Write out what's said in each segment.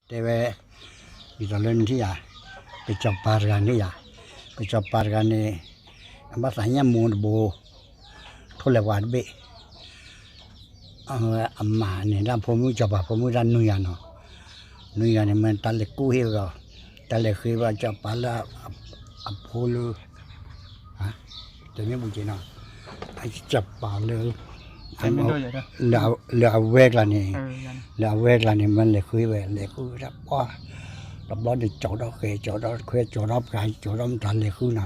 တဲဝဲ, ဒ်သိးလၢနထံၣ်ယၤ, ကစီၤပၤတဂၤန့ၣ်ယၤ, ကစီၤပၤတဂၤန့ၣ်, အဘၣ်သးညၣ်မိၢ်တဘိ, ထိၣ်လဲၤဝါတဘ့ၣ်, အမၤန့ၣ် တၢ်ဖိမုၣ် စီၤပၤဖိမုၣ်တၢ်နွံဂၤနီၤ, နွံဂၤန့ၣ် မ့ၢ်တၢ်လဲၤကူၣ်ဟ့ၣ်ဝဲ, တၢ်လဲၤဃ့ဘၣ်စီၤပၤလၢ အဖိလၢ တဲမ့ၢ်ပူၤက့နီၤ, စီၤပၤလၢ လၢအဝဲကျါန့ၣ်, လၢအဝဲကျါန့ၣ် မ့ၢ်လဲၤဃ့ဝဲ လဲၤဃုတၢ်ပှၢ်, တဘျီန့ၣ် ကၠီၤဒီးဃဲၤ ကၠီၤဒီးခွဲ ကၠီၤဒီးပှၤ ကၠီၤဒီးမတၤလဲၤဃုနီၤ,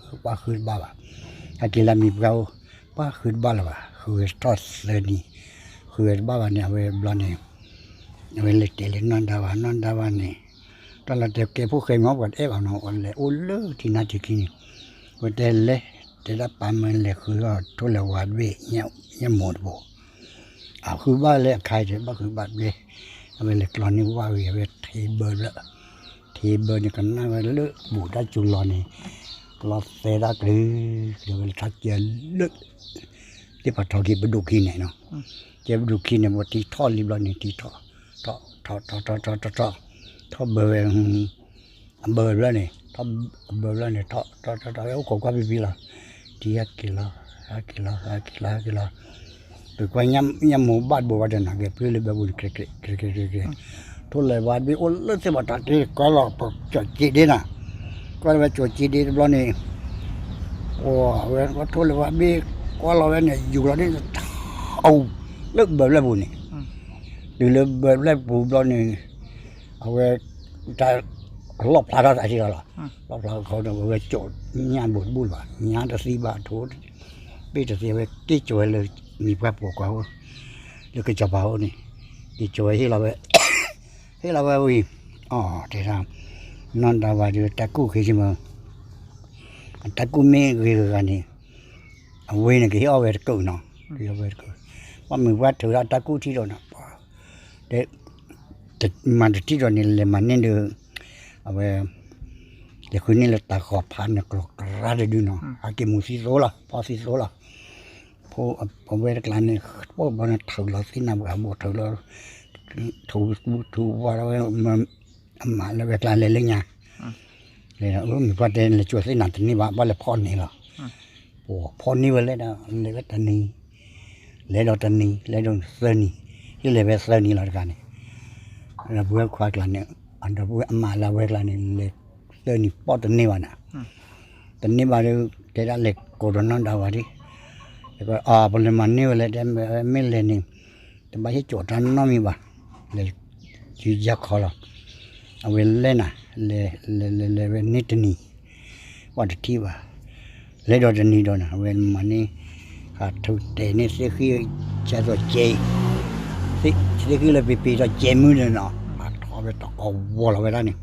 ပှၢ်ဃုတဘၣ်ဘၣ်, ဟဲက့ၤလၢမံၤပှၢ်အိၣ်, ပှၢ်ဃုတဘၣ်လၢၤဘၣ်, ဃုဝဲထီၣ်သၢနံၤ, ဃုဝဲတဘၣ်ဘၣ်န့ၣ် အဝဲဘျီန့ၣ် အဝဲလဲၤတဲလၢနီၢ်ဒါဝၤ နီၢ်ဒါဝၤန့ၣ်, တၢ်လီၤတဲာ်ကဲဖိၣ်ဃဲမ့ၢ်ပှၤတအဲၣ်ဘၣ်နီၤ အလဲၤအိၣ်လၢထံနါထံခံန့ၣ်, ဝဲတဲလဲၤ, တဲဒၣ်ပၢ်မ့ၢ်လဲၤဃုထီၣ်ထိၣ်လဲၤဝါတဘ့ၣ်, ညၣ်မိၢ်တဘိ, အဃုဘၣ်လၢအခါအံၤ တဘၣ်ဃုဘၣ်ဘျဲ, အဝဲလဲၤကျီန့ၢ်ဝၣ်ဝံၤ အဝဲထံဘၢလၢ, ထံဘၢန့ၣ် ကနၣ်ဝဲလၢဘူးတၢ်စူၤလီၤန့ၣ်, လီၤသဲဒၣ်ကလုာ်ကလုာ် ဝဲလဲၤထီၣ်ကၢလၢ သ့ၣ်ဖးထီက့ၤပဒိၣ်ခံန့ၣ်နီၤ, ကဲပဒိၣ်ခံန့ၣ် ပထံထီၣ်လံဘျီန့ၣ် ထံထီၣ်, ထီၣ်ထီၣ်ထီၣ်ထီၣ်ထီၣ်ထီၣ်, ထီၣ်ဘၢဝဲ, အဘၢဘျီန့ၣ်, ထီၣ်ဘၢဘျီန့ၣ် ထီၣ်ထီၣ်ထီၣ်ထီၣ် အိၣ်ခိးကွၢ်ဖံဖံလီၤ, ထံဟဲက့ၤလီၤ, ဟဲက့ၤလီၤ ဟဲက့ၤလီၤ ဟဲက့ၤလီၤ, ပကွၢ်ညၣ်မိၢ်ဘၣ်တဘိဘၣ်ဒီးနီၤ ကဲပျုၢ်လၢဘၢပူၤန့ၣ် ကဲကဲကဲကဲကဲ, ထိၣ်လဲၤဝါတဘ့ၣ်အိၣ်လၢသ့ၣ်ဖးထီက့ၤ ကွၢ်လီၤပကၠီၤက့ဒ့နီၤ, ကွၢ်လီၤဝဲကၠီၤက့ဒ့တဘျီန့ၣ် အဝဲထိၣ်လဲၤဝါတဘ့ၣ် ကွၢ်လီၤဝဲန့ၣ် ယူၤလီၤန့ၣ် ထီၣ်, လၢဘၢဖျၢၣ်ပူၤန့ၣ်, တုၤလၢဘၢဖျၢၣ်ပူၤဘျီန့ၣ်, အဝဲ, တၢ်, လီၣ်ဖျါထီၣ်သးထံလီၤလီၤ, လီၣ်ဖျါခီန့ၣ် အဝဲကၠီၤညၣ်ဘိးတဘူၣ်လၢၤဘၣ် ညၣ်တသံဘၣ်ထိၣ်, ဘ့ၣ်တသံ အဝဲက့ၤကၠီၤဝဲလၢ မံၤပှၢ်ပိာ်ခွါအိၣ်, လၢကစီၤပၤအိၣ်န့ၣ်, က့ၤကၠီၤဝဲဟ့ၣ်လီၤဝဲ ဟ့ၣ်လီၤဝဲဝံၤ, အီၤတဲဒၣ်, နီၢ်ဒါဝၤဒီးတၢ်ကူၣ်ဃ့ဆ့မၢ, အတၢ်ကူၣ်မ့ၢ်ဂ့ၤဂ့ၤဂ့ၤန့ၣ်, အဝဲန့ၣ်ကဟ့ၣ်အီၣ်ဝဲတကုာ်နီၤ, ကဟ့ၣ်အီၣ်ဝဲတကုာ်, ပှၤမုၢ်ပှၢ်ထုးဒီးတၢ်ကူၣ်ထံၣ်ဒီးနီၤ, မၤတထံၣ်ဒီးန့ၣ် လဲၤမၤန့ၢ်ဒီး, အဝဲ, လဲၤဃုန့ၢ်လၢတၤဃီၤဖးန့ၣ် ကျီၤကြါတဒုနီၤ ဟဲက့ၤမူၤသံသိလီၤ ဖီသံသိလီၤ, ဖိအဝဲတကျါန့ၣ် ပှၢ်ဘျီန့ၣ်ထုးလီၤသ့ၣ်နၤပှၤဘိးထုးလီၤ, ထုးပူၤထုးဝါဝဲ, အမၤလၢဝဲကျါလဲၤလၢညါ, လဲၤဒီးမုၢ်ပှၢ်တဲလဲၤကၠိသ့ၣ်နၤတန့ၢ်ဘၣ် ဘၣ်လဲၤဖီၣ်န့ၢ်လီၤ, ဖီၣ်န့ၢ်ဝဲလဲၣ်ဒီး လဲၤဝဲတနံၤ, လဲၤဒီးတနံၤ လဲၤဒီးသၢနံၤ, ဟ့ၣ်လဲၤဝဲသၢနံၤလီၤတဂၤန့ၣ်, ဒီပုၢ်ဝဲၢ်ခွါကျါန့ၣ်, ဒီပုၢ်ဝဲၢ်အမါလၢအဝဲကျါန့ၣ် လဲၤသၢနံၤပီၣ်တန့ၢ်ဘၣ်န့ၣ်, တန့ၢ်ဘၣ်ဒီး တဲဒၣ်လဲၤကိးဒီးနီၢ်ဒါဝၤဒ်, ပလဲၤမၤန့ၢ်ဝဲလဲၣ် တဲမ့ၢ်လဲၤန့ၣ်, တဘၣ်ဟ့ၣ်ကၠီၤတၢ်နီတမံၤဘၣ်, လဲၤ, ယုယါခီလီၤ, အဝဲလဲၤနၤ, လဲၤလဲၤလဲၤလဲၤဝဲန့ၢ်တနံၤ, ပှၤတထံၣ်ဘၣ်, လဲၤဒီးတနံၤဒီးန့ၣ် အဝဲမၤန့ၢ်, ဟးထုးတဲာ်န့ၢ်သ့ၣ်ဃံၣ်, ကဲသိးကဲ, သ့ၣ်ဃံၣ်လၢပ့ၤပ့ၤဒီးကဲမုၢ်န့ၣ်နီၤ, ဟးထီၣ်ဝဲတၢ်ကီဝီၤလီၤဝဲဒၣ်န့ၣ်,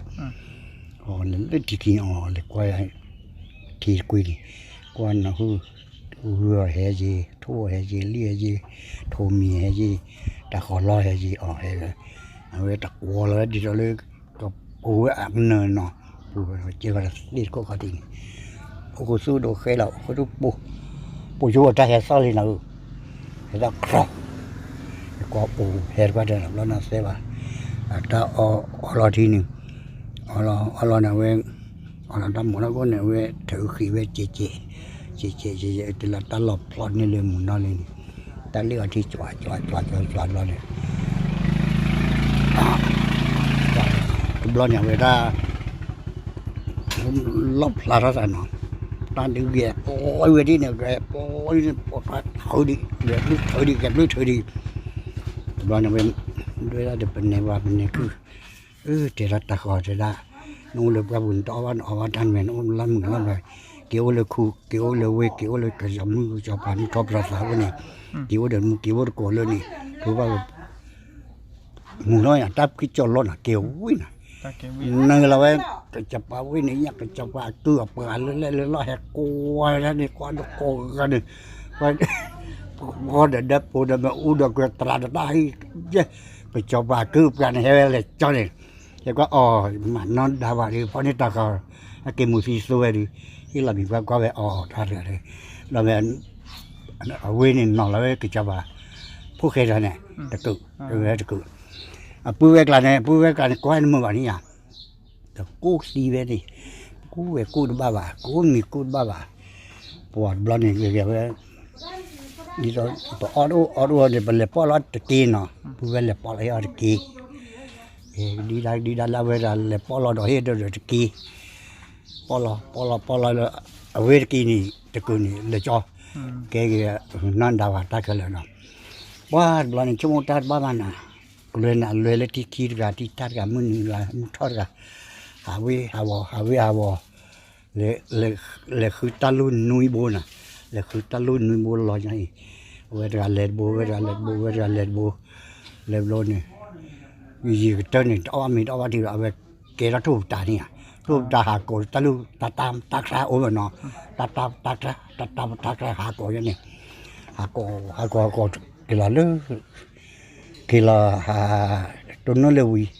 လဲၤလၢထံခံန့ၣ်အီၤ လဲၤကွၢ်ယၤ, ထံတကွံန့ၣ်, ကွၢ်နၢ်ဟူ, ဂုၢ်အီၤဟဲက့ၤ ထိၣ်အီၤဟဲက့ၤ လံၣ်ဟဲက့ၤ, ထိးမံၤဟဲက့ၤ, တၢ်ဃီၤလီၤဟဲက့ၤအီၤဟဲ, အဝဲတၢ်ကီလီၤဝဲဒ်သိးလၢ, ကပူၤဝဲအကနၢၤနီၤ, ပူၤဝဲကဲဝဲတသ့ၣ်တကိးခီၣ်ထံးန့ၣ်, အိၣ်ခိးသူၣ်ဒိးဃဲလီၤ အိၣ်ခိးသူၣ်ပိ, ပိာ်ကၠိအတၢ်ဟဲသီၣ်လံနီၤဧၢ, ဟဲသီၣ်ခြီ, ယကွၢ်အိၣ်ဟဲတကွၢ်တၢ်နီၤ ဘျီနီၤသဲဘၣ်, အတၢ်အီလီၤထံန့ၣ်, အီလီၤန့ၣ်အဝဲ, အီလီၤတၢ်မူၤနီၢ်ခိၣ်န့ၣ် အဝဲထုးဃံးဝဲကဲးကဲး, ကဲးကဲးကဲး တုၤလၢတၢ်လီၤဖျီန့ၢ်လၢမုၢ်နီၢ်လံန့ၣ်, တၢ်လ့ၣ်အီၤထံ ကၠွးကၠွးကၠွးကၠွးကၠွးဘျီန့ၣ် တဘျီန့ၣ် အဝဲဒၣ် လီၣ်ဖျါထီၣ်သးနီၤ, တၢ်ဒုးဂဲၤပျီဝဲဒ်န့ၣ် ဂဲၤပျီန့ၣ် ပိာ်ထွဲထုးဒံး ဂဲၤပျုၢ်ထုးဒံး ဂဲၤပျုၢ်ထုးဒံး, တဘျီန့ၣ်ဝဲ ဒွဲဒၣ်ဒီးပနဲၣ်ဝဲပနဲၣ်ကုၢ်, အၢ တဲဒၣ်တၢ်ဃီတဲဒၣ်, နအိၣ်လၢပှၢ်ပူၤန့ၣ် တအီၣ်ဘၣ်နအီၣ်ဘၣ်တၢ်နမဲာ် နအိၣ်လၢမုၢ်လီၢ်ဘၢၣ်, က့ၤအိၣ်လၢခူ က့ၤအိၣ်လၢဝ့ၢ် က့ၤအိၣ်လၢကစီၤမုၢ်ကစီၤပၤမုၢ်ထီၣ်ပတြၢၤသးအိၣ်န့ၣ်, က့ၤအိၣ်ဒီးမူက့ၤအိၣ်တကိးလၢန့ၣ်, တဘၣ် မုၢ်လီၤယၤ တၢ်ဖှံကၠီၣ်လီၤနၤ က့ၤဝံၤနၤ, နုာ်လီၤဝဲ ကစီၤပၤဝ့ၢ်န့ၣ် ယၤကစီၤပၤအကုၢ်အပှၤလၢလဲၣ်လၢလီၢ်ဟဲကိးဝဲဒၣ်န့ၣ် ကိးဒိကိးဂၤန့ၣ်, ကိးဒီးဒၢးပိာ်ဒီးမ့ၣ်အူဒီးကွဲးတြးဒီးတၢ်ဟံၣ်, ကစီၤပၤအကုၢ်အပှၤန့ၣ် ဟဲဝဲလဲၤကၠီန့ၣ်, ယကွၢ်အီၤ မၤနီၢ်ဒါဘၣ်ဒီး ဖီၣ်န့ၢ်တၢ်ဃီ, အက့ၤမူၤသံသိဝဲဒီး ဟ့ၣ်လီၤမံၤပှၢ်ကွၢ်ဝဲအီၤတၢ်တဂၤန့ၣ်, ဒီးဝဲ အဝ့ၢ်န့ၣ်နီၤလီၤဝဲကစီၤပၤ, ဖိၣ်ဃဲတၢ်န့ၣ်, တကုး, တကုး, အပုၢ်ဝဲၢ်ကျါန့ၣ် အပုၢ်ဝဲၢ်ကျါန့ၣ် ကွၢ်နမုာ်ဘၣ်န့ၣ်ဧါ, တကိၢ်သံဝဲန့ၣ်, ကိၢ်ဝဲကိၢ်တဘၣ်ဘၣ်, ကိၢ်မံၤကိၢ်တဘၣ်ဘၣ်, ပှၤတဘျီန့ၣ် ဂ့ၤဂ့ၤဝဲ, ဒ်သိး ပအီၣ်တအိၣ်အီတအိၣ်န့ၣ် ပလဲၤပီၣ်လီၤတက့ၢ်နီၤ, ပုၢ်ဝဲၢ်လဲၤပီၣ်လီၤဟ့ၣ်အီၤတက့ၢ်, ကဒံဒါကဒံဒါလၢအဝဲဒၣ်လဲၤပီၣ်လီၤဒီးဟ့ၣ်ဒီးတက့ၢ်, ပီၣ်လီၤပီၣ်လီၤပီၣ်လီၤလၢ အဝဲတက့ၢ်န့ၣ် တကုၤန့ၣ် လဲၤကၠီ, ကဲဂ့ၤ နီၢ်ဒါဝၤတၢ်ခဲလၢာ်နီၤ, ပှၤတဘျီန့ၣ် ဆိကမိၣ်တၢ်တဘၣ်ဘၣ်နၤ, ကလဲၤနၤလဲၤလၢထံခံတဂၤ ထံတၢ်တဂၤ မုၢ်နုာ်လၢမုၢ်ထီၣ်တဂၤ, ဟးဝ့ၤဟးဝီၤ ဟးဝ့ၤဟးဝီၤ, လဲၤဃုတၢ်လူၢ်နွံဘိနၤ, လဲၤဃုတၢ်လူၢ်နွံဘိလီၤညါအံၤ, အဝဲတဂၤလဲၤတဘိ ဝဲတဂၤလဲၤတဘိ ဝဲတဂၤလဲၤတဘိ, လဲၤဘျီန့ၣ် ယံာ်ကတၢၢ်န့ၣ် တအီၣ်မ့ၤတအီၣ်ဘၣ်ထံးဘၣ် အဝဲကဲထီၣ်ထိၣ်ပတၤန့ၣ်ဧါ, ထိၣ်ပတၤဟးကိးတၢ်လူၢ်တၢ်တၢ်တၢ်ချါအိၣ်ဘၣ်နီၤ, တၢ်တၢ်တၢ်ချါ တၢ်တၢ်တၢ်ချါဟးကိးယဲန့ၣ်, ဟးကိးဟးကိးဟးကိး က့ၤလီၤလၢ က့ၤလီၤဟး တနီၣ်လၢဝံၤ,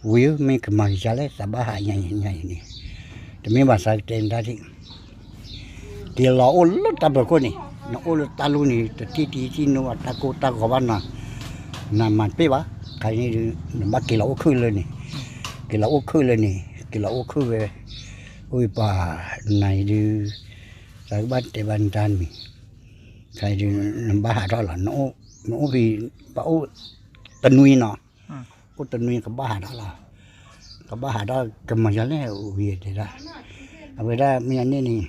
ဝံၤဧၢ မ့ၢ်ကမၤကစၢ်လဲၣ် သးဘၣ်ဟးညါအံၤညါအံၤန့ၣ်, တမ့ၢ်ဘၣ်သးကတဲနတၢ်ထံၣ် က့ၤလီၤအိၣ်လၢတၢ်ပၢၤခိၣ်န့ၣ်, နအိၣ်လၢတၢ်လူၢ်န့ၣ် တထံၣ်တံၤထံၣ်နိဘၣ် တၢ်ကိၢ်တၢ်ဂီၤဘၣ်နၤ, နမၤတပ့ၢ်ဘၣ်, ခါန့ၣ်ဒုး နဘၣ်က့ၤလီၤအိၣ်ခုၣ်လၢန့ၣ်, က့ၤလီၤအိၣ်ခုၣ်လၢန့ၣ် က့ၤလီၤအိၣ်ခုၣ်ဝဲ, အိၣ်ဝံၤပှၤနၤအံၤဒုး, သးကဘၣ်တဲဘၣ်နတၢ်တမံၤ, ခါအံၤဒုး နဘၣ်ဟးထီၣ်လီၤ, နအိၣ်ဖဲ ပအိၣ် တနွံနီၤ, အိၣ်တနွံကဘၣ်ဟးထီၣ်လီၤ, ကဘၣ်ဟးထီၣ်ကမၤယၤလဲၣ်ဝံၤတဲဒၣ်, အဝဲဒၣ်မ့ၢ်အန့ၣ်န့ၣ်,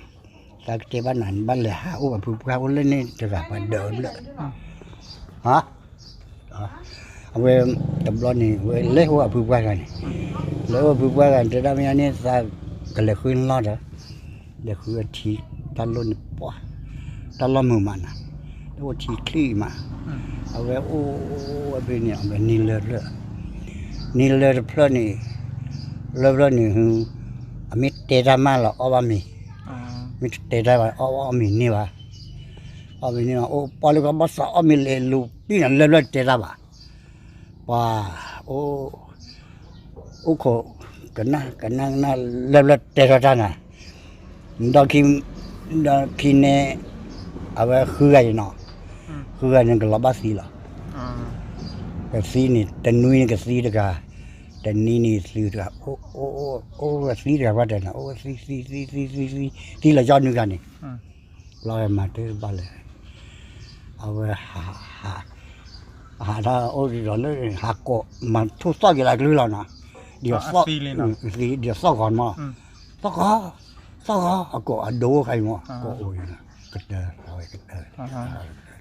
သးကတဲဘၣ်နၤ နဘၣ်လဲၤဟးအိၣ်အဖုပှၢ်အိၣ်လၢန့ၣ်တဂၤပှၤဒၢးဘျၢၣ် အဝဲတဘျီန့ၣ် ဝဲလဲၤအိၣ်အဖုပှၢ်ဂၤန့ၣ်, လဲၤအိၣ်အဖုပှၢ်ဂၤန့ၣ် တဲဒၣ်မ့ၢ်အန့ၣ် သးကလဲၤဃုလီၢ်ဒီး, လဲၤဃုအထံ တၢ်လိၣ်န့ၣ်ပှၢ်, တၢ်လီၢ်မုာ်မးနၤ, တအိၣ်ထံချံမး, အဝဲအိၣ်ဝဲဖဲန့ၣ် အဝဲန့ၣ်လၢဖျၢၣ်, န့ၣ်လၢတဖျၢၣ်န့ၣ်, လၢဖျၢၣ်န့ၣ် အမ့ၢ်တဲတၢ်မးလီၤအီၣ်ဘၣ်မ့ၤ, မ့ၢ်တတဲတၢ်ဘၣ်အီၣ်အီၣ်မ့ၤန့ၢ်ဘၣ်, အီၣ်မ့ၤန့ၢ်ဘၣ် အိၣ်ပှၢ်လၢကဘၣ်သးအီၣ်မ့ၤလဲၤလူၤပံၣ်နၤလၢဖျၢၣ်တဲတၢ်ဘၣ်, ပှၤ အိၣ် အိၣ်ခိး ကနၣ်ကနၣ်ကနၣ် လၢဖျၢၣ်တဲထီၣ်တၢ်နၤ, ဒီးခံ ဒီးခံန့ၣ် အဝဲဃုဂၤအံၤနီၤ, ဃုဂၤန့ၣ်ကလီၤဘၣ်သံလီၤ, ကသံန့ၣ် တနွံန့ၣ်ကသံတဂၤ, တနံၤန့ၣ်သံတဂၤ, အိၣ် အိၣ် အိၣ် အိၣ်ဝဲသံတဂၤဘၣ်တဲနၤ အိၣ်ဝဲသံ သံ သံ သံ သံ သံလီၤကၠီနွံဂၤန့ၣ်, လီၤမၤတဘၣ်လဲၣ်, အဝဲ ဟးထီၣ်အိၣ်ဒီးလၢ ဟးကိး မၤထူၣ်သီၣ်က့ၤလၢအကလုၢ်လီၤနီၤ, ဒ်သိး ဒ်သိးသီၣ်ဂီၤမး, သီၣ်ဂီၤ သီၣ်ဂီၤ အကိးအဒိခါအံၤမး ကိးအိၣ်အံၤ, ကတၢၢ် အဝဲကတၢၢ်